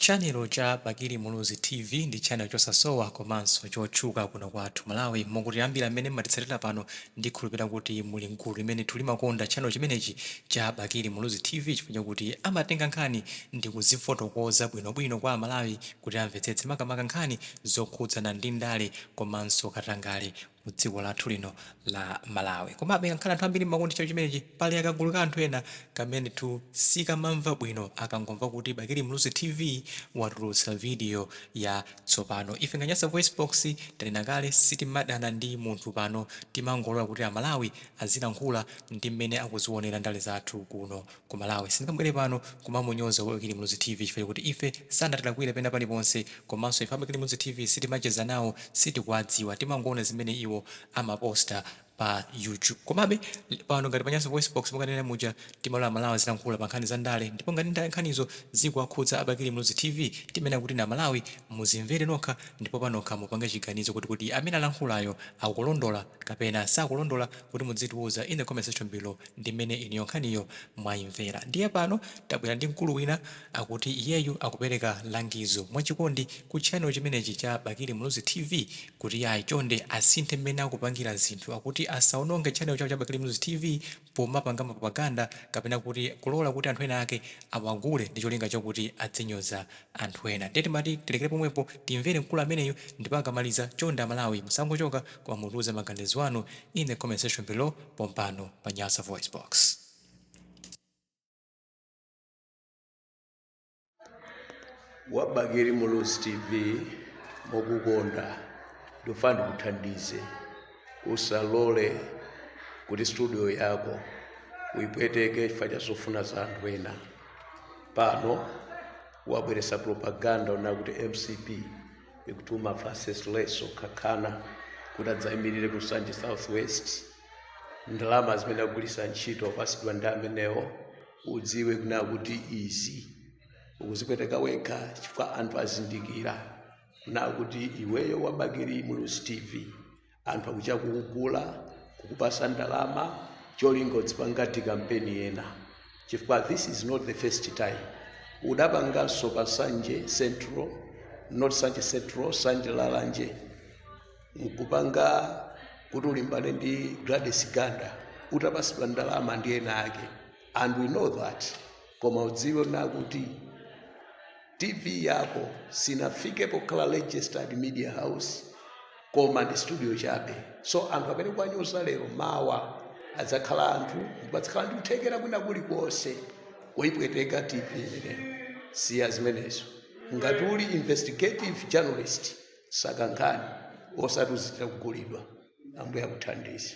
Channel cha Bakili Muluzi TV ndi channel chosasowa komanso chotchuka kuno kwathu Malawi, mokuti ambiri amene mmatitsatira pano ndikhulupira kuti muli mgulu limene limakonda channel chimenechi cha Bakili Muluzi TV chifukwa chakuti amatenga nkhani ndikuzifotokoza bwinobwino kwa Amalawi kuti amvetsetse, makamaka nkhani zokhudzana ndi ndale komanso katangale mu dziko lathu lino la Malawi. Komabe ngakhale anthu ambiri mmakonda channel chimenechi, pali akagulu ka anthu ena kamene tu sikamamva bwino akangomva kuti Bakili Muluzi TV watulutsa video ya tsopano. Ife nga Nyasa Voice Box tanena kale, sitimadana ndi munthu pano, timangolola kuti Amalawi azilankhula ndi mmene akuzionera ndale zathu kuno ku Malawi. Sindingabwere pano kumamunyoza wa Bakili Muluzi TV chifukwa chakuti ife sanatilakwire pena paliponse, komanso ife a Bakili Muluzi TV sitimacheza nawo, sitikuwadziwa, timangoona zimene iwo amaposta pa YouTube. Komabe pano ngati pa Nyasa Voice Box, mukanena muja, timalola Amalawi azilankhula pa nkhani za ndale, ndipo ngati nkhanizo zikuwakhudza a Bakili Muluzi TV, timanena kuti na Malawi muzimvere nokha ndipo panokha mupange chiganizo kuti amene alankhulayo akukulondola kapena sakulondola, kuti mudzitiuza in the comment section below ndi mmene iniyo nkhaniyo mwayimvera. Ndiye pano tabwera ndi mkulu wina, akuti iyeyu akupereka langizo mwachikondi ku channel chimenechi cha Bakili Muluzi TV kuti yayi, chonde asinthe mmene akupangira zinthu. Akuti asaononge channel chawo cha Bakili Muluzi TV pomapanga mapropaganda kapena kuti kulola kuti anthu ena ake awagule ndi cholinga chakuti adzinyoza anthu ena. Ndiye timati tilekere pomwepo, timvere mkulu ameneyu, ndipo akamaliza, chonde Amalawi musangochoka koma mutiuze maganizo anu in the comment section below pompano pa Nyasa Voice Box. Wa Bakili Muluzi TV, mokukonda ndofuna ndikuthandize. Usalole kuti studio yako uyipweteke chifukwa cha zofuna za anthu ena. Pano wabweretsa propaganda ona kuti MCP ikutuma Francis Leso Khakhana kuti adzayimirire ku Nsanje South West. Ndalama zimene agwiritsa ntchito apasidwa ndi amenewo. Udziwe kuna kuti izi ukuzipweteka wekha, chifukwa anthu azindikira kuna kuti iweyo wa Bakili Muluzi TV anthu akucha kukugula, kukupasa ndalama, cholinga udzipanga kampeni ena, chifukwa this is not the first time. Udapanganso pa Nsanje Central, not Nsanje Central, Nsanje Lalanje, nkupanga kuti ulimbane ndi Gladys Ganda utapasidwa ndalama ndi ena ake, and we know that. Koma udziwe na kuti TV yako sinafike pokhala registered media house, koma ndi studio chabe. So anthu amene kwanyoza lero, mawa adzakhala anthu ndipo adzakhala ndi kuthekera kwina kulikonse kuyipweteka TV imeneyo. Siya zimenezo. Ngati uli investigative journalist, saka nkhani, osati uzichita kugulidwa. Ambuye akuthandize.